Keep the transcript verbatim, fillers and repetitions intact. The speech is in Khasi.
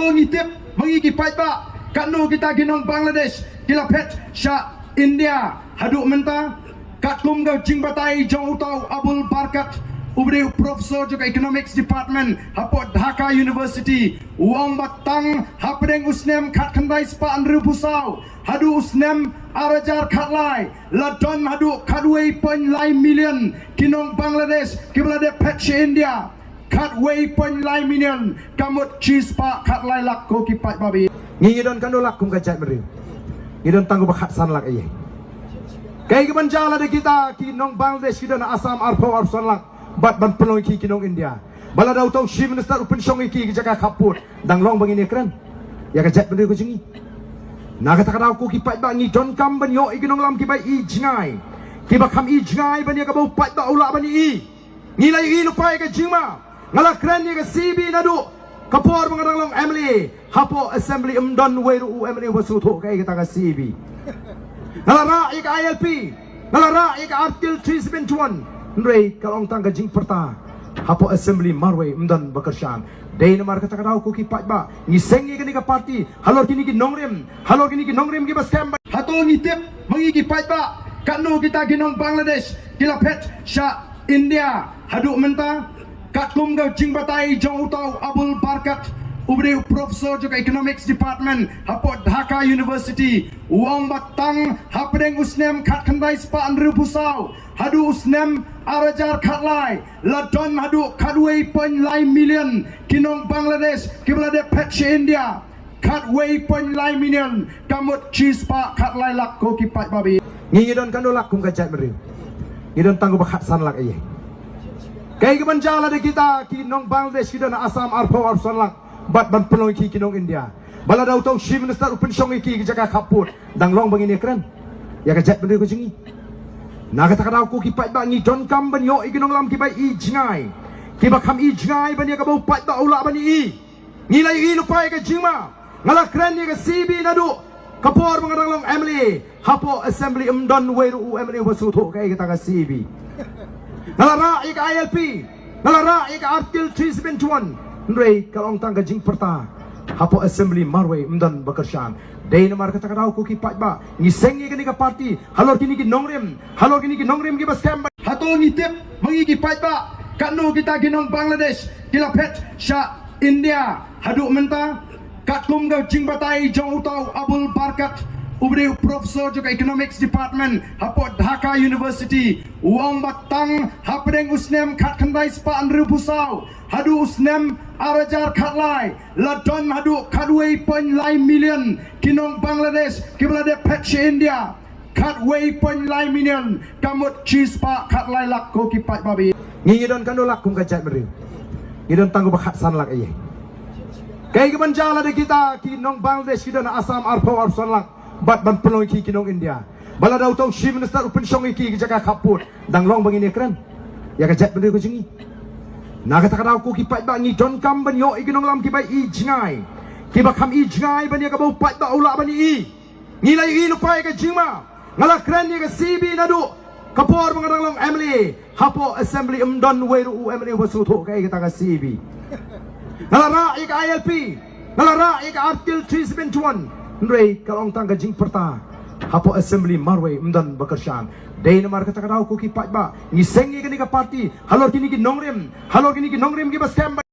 Ngi tip ma ngi ki paidbah katno kita ki nong Bangladesh ki la phet sha India haduh mynta. Katkum ka jingbatai jong uta u Abul Barkat, u briew professor jong ka Economics Department hapoh Dhaka University, u ong ba tang hapdeng u snem khatkhyndai spah hynriewphew saw haduh u snem ar hajar khatlai, la don haduh khatwei point lai million ki nong Bangladesh kiba la dep phet sha India. Khatwei point lai million, ka mut shispah khatlai lak ko ki paidbah. Ngi ngi don katno lak kum ka jaitbynriew? Ngi don tang kaba khatsan lak ïa. Kaei kaban jia lada kita ki nong Bangladesh ki don ha Assam arphew arphew san lak, bad ban pynlong ïa ki ki nong India. Ba lada uta u Chief Minister u pynshong ïa ki ki jaka khappud, dang long ba ngin ïakren ïa ka jaitbynriew ka jong ngi. Na kata ka daw ko ki paidbah, ngi donkam ban ïoh ïa ki nongïalam kiba i jngai, kiba kham i jngai ban ïa kaba u paidbah u lah ban i. Ngi la ïohi lypa ïa ka jingma. Nga la kren ïa ka C A B naduh ka por ba nga dang long M L A. Hapoh Assembly ym don wei ruh u M L A uba sngewthuh kaei kata ka C A B. Nga la rah ïa ka I L P, nga la rah ïa ka Article three seven one. Hynrei ka long tang ka jingpyrta hapoh Assembly marwei, ym don ba kyrshan. Dei namar kata ka daw ko ki paidbah, ngi seng ïa kane ka party halor kine ki nongrim, halor kine ki nongrim kiba skhem ba. Hato ngi tip ma ngi ki paidbah katno kita ki nong Bangladesh ki la phet sha India haduh mynta? Katkum ka jingbatai jong uta u Abul Barkat, u briew professor jong ka Economics Department hapoh Dhaka University, u ong ba tang hapdeng u snem khatkhyndai spah hynriewphew saw haduh u snem ar hajar khatlai, la don haduh khatwei point lai million ki nong Bangladesh kiba la dep phet sha India. Khatwei point lai million, ka mut shispah khatlai lak ko ki paidbah. Ngi ngi don katno lak kum ka jaitbynriew? Ngi don tang kaba khatsan lak ïa. Kaei kaban jia lada kita ki nong Bangladesh ki don ha Assam arphew arphew san lak, bad ban pynlong ïa ki ki nong India. Ba lada uta u Chief Minister u pynshong ïa ki ki jaka khappud, dang long ba ngin ïakren ïa ka jaitbynriew ka jong ngi. Na kata ka daw ko ki paidbah, ngi donkam ban ïoh ïa ki nongïalam kiba i jngai, kiba kham i jngai ban ïa kaba u paidbah u lah ban i. Ngi la ïohi lypa ïa ka jingma. Nga la kren ïa ka C A B naduh ka por ba nga dang long M L A. Hapoh Assembly ym don wei ruh u M L A uba sngewthuh kaei kata ka C A B. Nga la rah ïa ka I L P, nga la rah ïa ka Article three seven one. Hynrei ka long tang ka jingpyrta hapoh Assembly marwei, ym don ba kyrshan. Dei namar kata ka daw ko ki paidbah, ngi seng ïa kane ka party halor kine ki nongrim, halor kine ki nongrim kiba skhem ba. Hato ngi tip ma ngi ki paidbah katno kita ki nong Bangladesh ki la phet sha India haduh mynta? Katkum ka jingbatai jong uta u Abul Barkat, u briew professor jong ka Economics Department hapoh Dhaka University, u ong ba tang hapdeng u snem khatkhyndai spah hynriewphew saw haduh u snem ar hajar khatlai, la don haduh khatwei point lai million ki nong Bangladesh kiba la dep phet sha India. Khatwei point lai million, ka mut shispah khatlai lak ko ki paidbah. Ngi ngi don katno lak kum ka jaitbynriew? Ngi don tang kaba khatsan lak ïa. Kaei kaban jia lada kita ki nong Bangladesh ki don ha Assam arphew arphew san lak, bad ban pynlong ïa ki ki nong India. Ba lada uta u Chief Minister u pynshong ïa ki ki jaka khappud, dang long ba ngin ïakren ïa ka jaitbynriew ka jong ngi. Na kata ka daw ko ki paidbah, ngi donkam ban ïoh ïa ki nongïalam kiba i jngai, kiba kham i jngai ban ïa kaba u paidbah u lah ban i. Ngi la ïohi lypa ïa ka jingma. Nga la kren ïa ka C A B naduh ka por ba nga dang long M L A. Hapoh Assembly ym don wei ruh u M L A uba sngewthuh kaei kata ka C A B. Nga la rah ïa ka I L P, nga la rah ïa ka Article three seven one. Hynrei ka long tang ka jingpyrta hapoh Assembly marwei, ym don ba kyrshan. Dei namar kata ka daw ko ki paidbah, ngi seng ïa kane ka party halor kine ki nongrim, halor kine ki nongrim kiba skhem ba.